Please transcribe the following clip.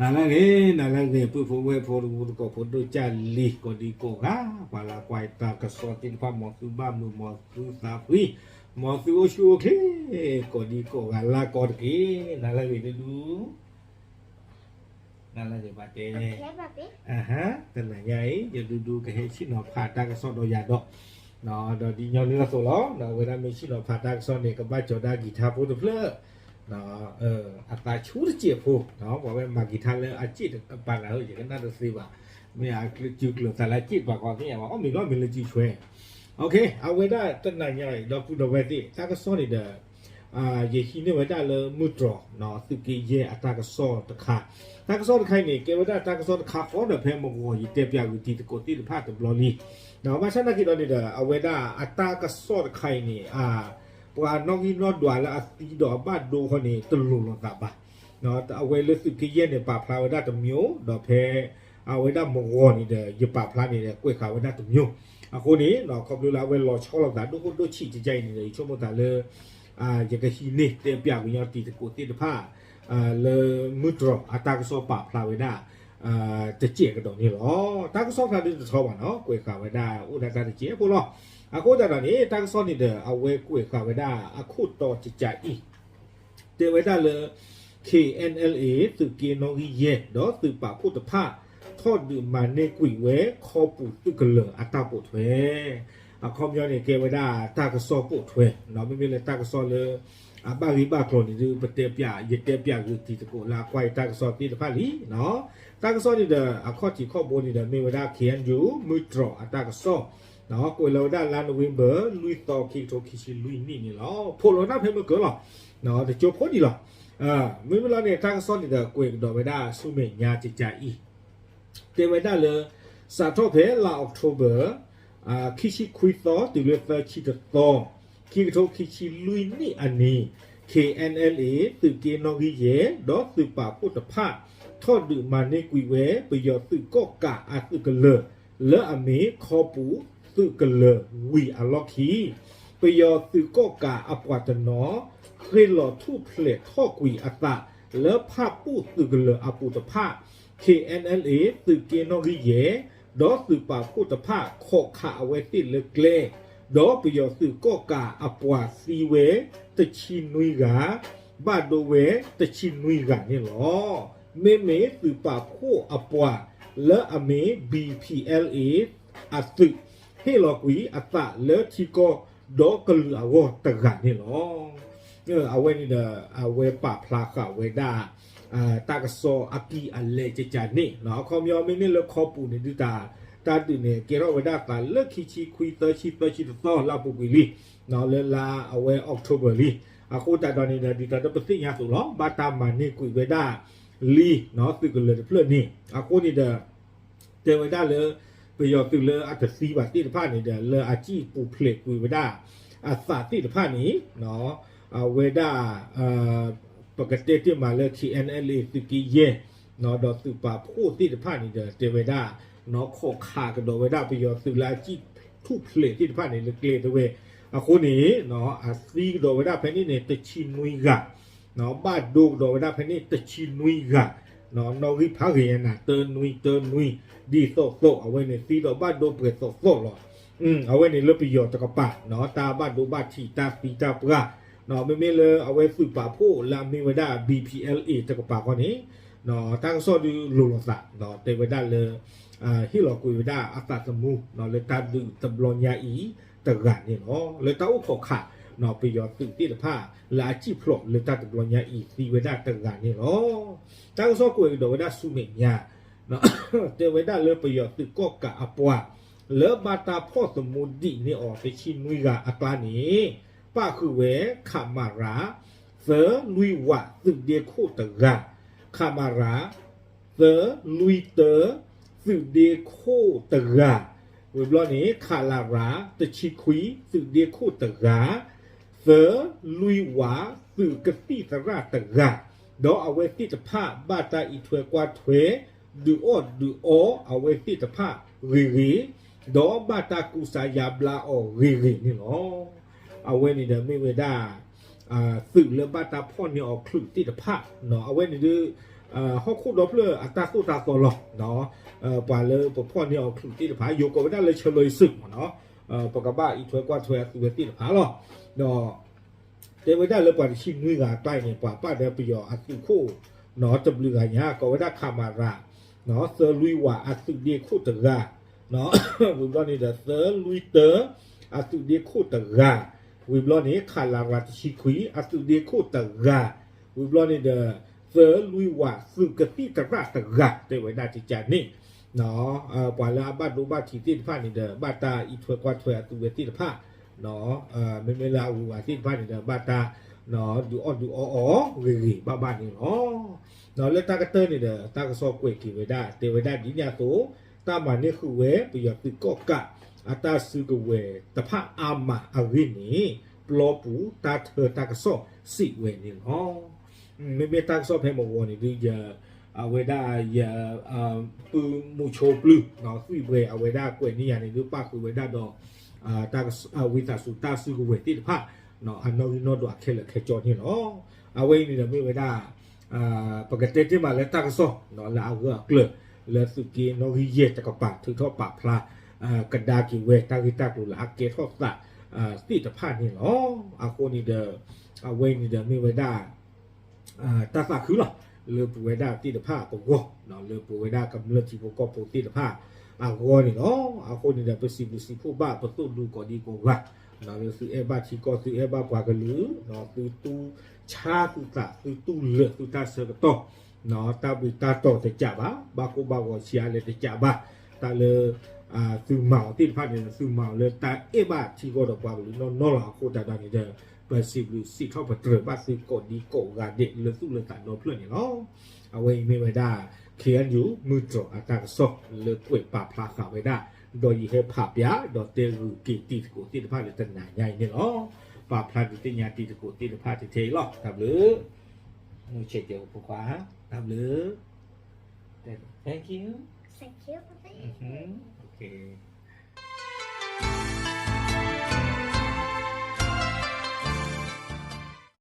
နၤလၢအဂ့ၤ, နၤလၢအဂ့ၤ, ပုၢ်ဖိဝဲၢ်ဖိ တံၤသကိးဖိ ဒိၣ်ကၢ်လံၤ ကိးဒံကိးဂၤ, ပှၤလၢကွၢ်တၢ်ကစီၣ်သ့ၣ်တဖၣ် မ်သုဘၣ်မုာ် မ်သုသးဖှံ, မ်သုအိၣ်ဆူၣ်အိၣ်ချ့ ကိးဒံကိးဂၤလၢ်ကီတက့ၢ်. နၤလၢအဂ့ၤဒူဒူ နၤလၢအဂ့ၤဘၣ်တဲ, တနၤညါအံၤ ယဒူဒူကဟဲဆ့ၣ်နီၤဖးတၢ်ကစီၣ်ဒီးယၤဒီး, ဒီးဒ်ညီနုၢ်အသိးလီၤ, အဝဲဒၣ်မ့ၢ်ဆ့ၣ်နီၤဖးတၢ်ကစီၣ်န့ၣ် ကဘၣ်ကၠီၤဒၣ်ကံၤထါဖိတဖျၢၣ် အသးဆူၣ်တစဲးဖိ, ပှၤဝဲမၤကံၤထါလၢအစ့ၣ်တပၤနၤဧၢ, ယကနၣ်တသ့ဘၣ်, မ့ၢ်အစုကျိၤသးလၢအစ့ၣ်တပၤကီးသ့ၣ်ညါဘၣ်, အီၣ်မ့ၤလီၤမ့ၢ်လၢစုဆွဲ အဝဲဒၣ်တနၤညါအံၤ ဒီပုၢ်ဒီဝဲၢ်သ့ၣ် တၢ်ကစီၣ်န့ၣ်ဒီး ယဟံးန့ၢ်ဝဲဒၣ်လၢမုၢ်တြီၤ သုးက့ယဲၢ်အတၢ်ကစီၣ်တခါ, တၢ်ကစီၣ်တခါအံၤန့ၣ် ကဲဝဲဒၣ်တၢ်ကစီၣ်တခါဃီဒီး ဖဲမုၢ်ဂီၤ ယတဲပၠးဂုာ်တံၤသကိးသ့ၣ်တဖၣ်တဘျီလံ, ဘၣ်ဆၣ်သနာ်က့ဒီးန့ၣ်ဒီး အဝဲဒၣ်အတၢ်ကစီၣ်တခါအံၤန့ၣ် ပှၤနီၣ်ဂံၢ်နီၣ်ဒွးလၢအသံဒီးအဘၣ်ဒိအဃိန့ၣ် တလိၤလိာ်သးဘၣ်. အဝဲလၢသုးက့ယဲၢ်န့ၣ် ပာ်ဖျါဝဲဒၣ်တမျိုး, ဒီးဖဲအဝဲဒၣ်မုၢ်ဂီၤန့ၣ်ဒီး ယပာ်ဖျါန့ၣ်ဒီး ကွဲးဃာ်ဝဲဒၣ်တမျိုး, အဃိန့ၣ် ခီဖျိလၢအဝဲလီၤဆီလိာ်သးဒိၣ်ခိၣ်ဒိၣ်ဆံးကကါအံၤန့ၣ်ဒီး ယဆိကမိၣ်သးလၢ ယကဟံးန့ၢ်တဲပၠးကညီတံၤသကိးသ့ၣ်တဖၣ် လၢမုၢ်တြီၤအတၢ်ကစီၣ်ပာ်ဖျါဝဲဒၣ် တစဲးကဒီးန့ၣ်လီၤ. တၢ်ကစီၣ်ဖျါဒုတထီဘၣ်နီၤ ကွဲးဃာ်ဝဲဒၣ်အိၣ်ဒၣ်တၢ်တစဲးဖိလီၤ. အဃိသတးဒီးန့ၣ် တၢ်ကစီၣ်န့ၣ်ဒီး အဝဲကွဲးဃာ်ဝဲဒၣ်အခိၣ်တီကကါအံၤ တဲဝဲဒၣ်လၢ K N L A သုးက့နီၣ်ဂံၢ်ယဲၢ် ဒီးသုးပာ်ဖှိၣ်တဖၣ် ထီၣ်ဒုးမၤန့ၢ်ကွံာ်ဝဲခီပူၤသုးကလၢၤအတၢ်ပိာ်ထွဲ, အခီပညီန့ၣ် ကဲဝဲဒၣ်တၢ်ကစီၣ်ပိာ်ထွဲ, မ့မ့ၢ်လၢတၢ်ကစီၣ်လၢ အဘၣ်ဂ့ၢ်ဘၣ်ကျိၤန့ၣ်ဒုး ပတဲပၠး ယတဲပၠးဂုာ်တံၤသကိးလၢအကွၢ်ယတၢ်ကစီၣ်သ့ၣ်တဖၣ်လံ. တၢ်ကစီၣ်န့ၣ်ဒီး အခီၣ်ထံးခီၣ်ဘိန့ၣ်ဒီး မ့ၢ်ဝဲဒၣ် K N U မုၢ်တြီၤအတၢ်ကစီၣ် ကွဲးလီၤဝဲဒၣ်လါနိၣ်ဝ့ဘၢၣ် လွံၢ်သီ ခံကထိခံဆံလွံၢ်နံၣ်န့ၣ်လီၤ. ဖိးလီၤတၢ်ဖဲမုၢ်ကၢၤလီၤ. တကၠိဖိဒံးလီၤ. မ့မ့ၢ်လီၤန့ၣ် တၢ်ကစီၣ်န့ၣ်ဒီး ကွဲးကဒီးဝဲဒၣ်ဆူမဲာ်ညါကကါအံၤ တဲဝဲဒၣ်လၢ စးထီၣ်ဖဲလါ October ခံဆံခွံသီ တုၤလၢသၢဆံတသီ ခံကထိခံဆံလွံၢ်နံၣ်အနံၤ K N L A သုးက့နီၣ်ဂံၢ်ယဲၢ် ဒီးသုးပာ်ဖှိၣ်တဖၣ် ထီၣ်ဒုးမၤန့ၢ်ကွံာ်ဝဲ ပယီၤသုးကီၣ်ကးအသုးကလၢၤ လၢအမ့ၢ်ခီပူၤသုးကလၢၤဝံၤအလီၢ်ခံ ပယီၤသုးကီၣ်ကးအပှၤတနီၤ ဃ့ၢ်လီၤထူၣ်ဖျဲးထီၣ်ကွံာ်အသးလၢဖၣ်ပူၣ်သုးကလၢၤအပူၤတဖၣ် K N L A သုးက့နီၣ်ဂံၢ်ယဲၢ် ဒီးသုးပာ်ဖှိၣ်တဖၣ် ခိးခးအဝဲသ့ၣ်လၢကျဲ ဒီးပယီၤသုးကီၣ်ကးအပှၤသံဝဲ တဆံနွံဂၤ, ဘၣ်ဒိဝဲတဆံနွံဂၤန့ၣ်လီၤ. မ့မ့ၢ်သုးပာ်ဖှိၣ်အပှၤလၢအမ့ၢ် B P L A အသုး ဟ့ၣ်လီၤကွံာ်အသးလၢထံကီၢ်ဒီးကလုာ်အဂီၢ်တဂၤန့ၣ်လီၤ. အဝဲန့ၣ်ဒီး အဝဲပာ်ဖျါဃာ်ဝဲဒၣ် တၢ်ကစီၣ်အကံၢ်အလဲကကါန့ၣ် အခီပညီမ့မ့ၢ်လၢခီပူၤန့ၣ်ဒုးတၢ် တၢ်ဒုးန့ၣ် ကဲထီၣ်ဝဲဒၣ်သးလၢခံဆံခွံ သၢဆံ သၢဆံတသီ လၢအပူၤကွံာ်လံ လၢလါအဝဲ October လံ. အဃိသတးဒီးန့ၣ်ဒီး ဒ်သိးဒီးပသ့ၣ်ညါအသိးလီၤ ဘၣ်တၢ်မၤန့ၢ်ကွံာ်ဝဲဒၣ်လံ သုးကလၢၤတဖျၢၣ်န့ၣ် အဃိန့ၣ်ဒီး တဲဝဲဒၣ်လၢ ပယီၤသုးလၢအတသံဘၣ်သ့ၣ်တဖၣ်န့ၣ်ဒီး လၢအစံၣ်ပူၤဖျဲးကွံာ်ဝဲဒၣ် အသးသ့ၣ်တဖၣ်န့ၣ် အဝဲဒၣ် ပကတဲတ့ၢ်မးလၢ K N L A သုးက့ယဲၢ် ဒီးသုးပာ်ဖှိၣ်သ့ၣ်တဖၣ်န့ၣ်ဒီး တဲဝဲဒၣ် ခိးခးကဒီးဝဲဒၣ်ပယီၤသုးလၢအစံၣ်ထူၣ်ဖျဲးသ့ၣ်တဖၣ်န့ၣ် လၢကျဲတဲဝဲ အဃိန့ၣ် အသံကဒီးဝဲဒၣ်ဖဲန့ၣ်န့ၣ် တဆံနွံဂၤ ဘၣ်ဒိကဒီးဝဲဒၣ်ဖဲန့ၣ် တဆံနွံဂၤ နီၣ်ဂံၢ်ဖးဂ့ၤယဲနၤ တၢနွံ တၢနွံ ဒ်သိးသိး အဝဲန့ၣ် သံဒီးဘၣ်ဒိပှဲၤသိးသိးလီၤ. အဝဲန့ၣ်လၢပယီၤတကပၤ တၢ်ဘၣ်ဒိဘၣ်ထံး တၢ်သံတၢ်ပှၢ် မ့မ့ၢ်လၢအဝဲသုးပာ်ဖှိၣ်လၢအမ့ၢ်ဝဲဒၣ် B P L A တကပၤဃီန့ၣ် တၢ်ကစီၣ်ဒုးလိၤလိာ်သး တဲဝဲဒၣ်လၢ ဟ့ၣ်လီၤကွံာ်ဝဲဒၣ်အသးသမူ လၢတၢ်ဒုးတဘျီညါအံၤတဂၤန့ၣ်လီၤ. လၢတၢ်အိၣ်ခိးခး ပယီၤသုးသ့ၣ်တဖၣ် လၢအစံၣ်ဖျိးလၢတၢ်တဘျီညါအံၤ သံဝဲဒၣ်တဂၤန့ၣ်လီၤ. တၢ်ကစီၣ်ကွဲးကဒီးဝဲဒၣ်ဆူမဲာ်ညါ တဲဝဲဒၣ်လၢပယီၤသုးကီၣ်ကးအပှၤ လၢဘၣ်တၢ်ဖီၣ်သမူဒံးန့ၢ်အီၤ တဆံနွံဂၤအကျါန့ၣ် ပၣ်ဃုာ်ဝဲ ခမရ သၢလွံၢ်ဝး သုးဒ့ခိၣ်တဂၤ, ခမရ သၢလွံၢ်တၢ သုးဒ့ခိၣ်တဂၤ, ဝံၤဘျီန့ၣ် ခလရ တဆံခွံ သုးဒ့ခိၣ်တဂၤ, သၢလွံၢ်ဝး သုးကသံၣ်သရၣ်တဂၤ, ဒီးအဝဲသ့ၣ်တဖၣ်ဘၣ်တၢ်အံးထွဲကွၢ်ထွဲ ဒုးအီၣ်ဒုးအီအဝဲသ့ၣ်တဖၣ်ဂ့ၤဂ့ၤ, ဒီးဘၣ်တၢ်ကူစါယါဘျါအီၤဂ့ၤဂ့ၤန့ၣ်လီၤ. အဝဲန့ၣ်ဒီးမ့ၢ်ဝဲဒၣ် သုးလၢဘၣ်တၢ်ဖီၣ်န့ၢ်အီၤချုးသ့ၣ်တဖၣ်, အဝဲန့ၣ်ဒုး ဟီၣ်ခိၣ်ဒီဖျၢၣ်အတၢ်သိၣ်တၢ်သီလီၤ. ပှၤလၢပဖီၣ်န့ၢ်အီၤချုးသ့ၣ်တဖၣ် ယိၤကိးဝဲဒၣ်လၢ ဆၢလီၤယစုး မ့ၢ်နီၤ, ပကဘၣ်အံးထွဲကွၢ်ထွဲအသုဝဲသ့ၣ်တဖၣ်လီၤ. ဒီး တဲဝဲဒၣ်လၢပှၤတဆံနွံဂၤအကျါအံၤန့ၣ် ပှၤပာ်ဒီးပယီၤအသုးခိၣ် နီၤ တဘျုးဂၤညါ ကိးဝဲဒၣ် ခမရ သၢလွံၢ်ဝး အသုးဒ့ခိၣ်တဂၤ, ဝံၤဘျီန့ၣ်ဒီး သၢလွံၢ်တၢ အသုးဒ့ခိၣ်တဂၤ, ဝံၤဘျီန့ၣ် ခလရ တဆံခွံ အသုးဒ့ခိၣ်တဂၤ, ဝံၤဘျီန့ၣ်ဒီး သၢလွံၢ်ဝး သုးကသံၣ်သရၣ်တဂၤ တဲဝဲဒၣ်တကးန့ၣ် ပှၤလၢအဘၣ်ဒိဘၣ်ထံးသ့ၣ်တဖၣ်န့ၣ်ဒီး ဘၣ်တၢ်အံးထွဲကွၢ်ထွဲအသုဝဲသ့ၣ်တဖၣ်, မ့မ့ၢ်လၢအဝံၤဝဲသ့ၣ်တဖၣ်န့ၣ်ဒီး ဘၣ်တၢ် ဒုးအီၣ်ဒုးအီအီၤဂ့ၤဂ့ၤဘၣ်ဘၣ်န့ၣ်လီၤ. လၢတၢ်ကတၢၢ်န့ၣ်ဒီး တၢ်ကစီၣ်ကွဲးက့ၤဝဲဒၣ် တဲဝဲဒၣ်ဒ်န့ၣ်အသိး တၢ်မၤန့ၢ်ဃုာ်ဝဲပယီၤသုးကီၣ်ကး အတၢ်စုကဝဲၤတဖၣ်အါမးအဂ့ၢ်န့ၣ် ပျီပူၤတၢ်ထၢတၢ်ကစီၣ်စံးဝဲန့ၣ်လီၤ. မ့မ့ၢ်တၢ်ကစီၣ်ဖဲမုၢ်ဂီၤန့ၣ်ဒုး ယ အဝဲဒၣ်ယ ပုၢ်မုၣ်ဆိပျုၢ် သွံၣ်ဘှဲအဝဲဒၣ်ကွဲးန့ၢ်ယၤန့ၣ်ဒုး ပၣ်ဃုာ်ဝဲဒၣ်ဒီး ဝံသးစူၤတၢ်စုကဝဲၤသ့ၣ်တဖၣ် အနီၣ်ဂံၢ်နီၣ်ဒွးခဲလၢာ်ခဲဆ့န့ၣ်လီၤ. အဝဲအံၤန့ၣ်ဒီးမ့ၢ်ဝဲဒၣ် ပကတဲတ့ၢ်မးလၢတၢ်ကစီၣ် လၢအဂၢၢ်အကျၢၤ လၢသုးက့နီၣ်ဂံၢ်ယဲၢ်တကပၤ ထုးထီၣ်ပာ်ဖျါ ကဒါက့ၤဝဲတၢ်ဂ့ၢ်တၢ်ကျိၤလၢအကဲထီၣ်သးသ့ၣ်တဖၣ်န့ၣ်လီၤ. အဃိန့ၣ်ဒီး အဝဲအံၤန့ၣ်ဒီးမ့ၢ်ဝဲဒၣ် တၢ်သးခုလီၤ. လၢပဝဲဒၣ်သ့ၣ်တဖၣ်အပဂီၢ် လၢပဝဲဒၣ်ကမျၢၢ်ထံဖိကီၢ်ဖိသ့ၣ်တဖၣ်အဂီၢ်န့ၣ်လီၤ. အဃိန့ၣ်ဒီး ပစံးဘျုးစံးဖှိၣ်ဘၣ်ပသိၣ်ဒူကိးဒံကိးဂၤ လၢသုအဲၣ်ဘၣ်ထံကီၢ် သုအဲၣ်ဘၣ်ပှၤကလုာ် သုတူၢ်ဆါသုသး သုတူၢ်လၢာ်သုတၢ်ဆၢကတီၢ် တၢ်ဘှံးတၢ်တီၤတကးဘၣ် ဘၣ်ကိၢ်ဘၣ်ဂီၤဆံးအါလဲၣ်တကးဘၣ် တၢ်လၢ သုမၤအီၤသ့ၣ်တဖၣ်န့ၣ်ဒီး သုမၤအီၤလၢတၢ်အဲၣ်ဘၣ်ထံကီၢ်ဒီးပှၤကလုာ်နီၢ်နီၢ်လီၤ. အဃိသတးဒီးန့ၣ်ဒီး ပစံးဘျုးစံးထီၣ်ပတြၢၤဘၣ်သုကိးဒံကိးဂၤဒဲး လၢသူၣ်လၢသးဒီဖျၢၣ်န့ၣ်လီၤ. အဝဲအံၤမ့ၢ်ဝဲဒၣ် ခ့ၣ်အဲၣ်ယူၣ် မုၢ်တြီၤအတၢ်ကစီၣ်လၢကွဲးပာ်ဖျါဃာ်ဝဲဒၣ် ဒီးယဟဲဖးပၠး ဒီးတဲဂုာ်က့ၤတံၤသကိးသ့ၣ်တဖၣ်လၢတနၤညါအံၤန့ၣ်လီၤ. ပာ်ဖျါဒုးသ့ၣ်ညါတံၤသကိးသ့ၣ်တဖၣ်ထဲအံၤလီၤ. တၢ်ဘျုး မုၢ်ဆဲးကဲးဖိခွါ တၢ်ဘျုး Thank you. Thank you.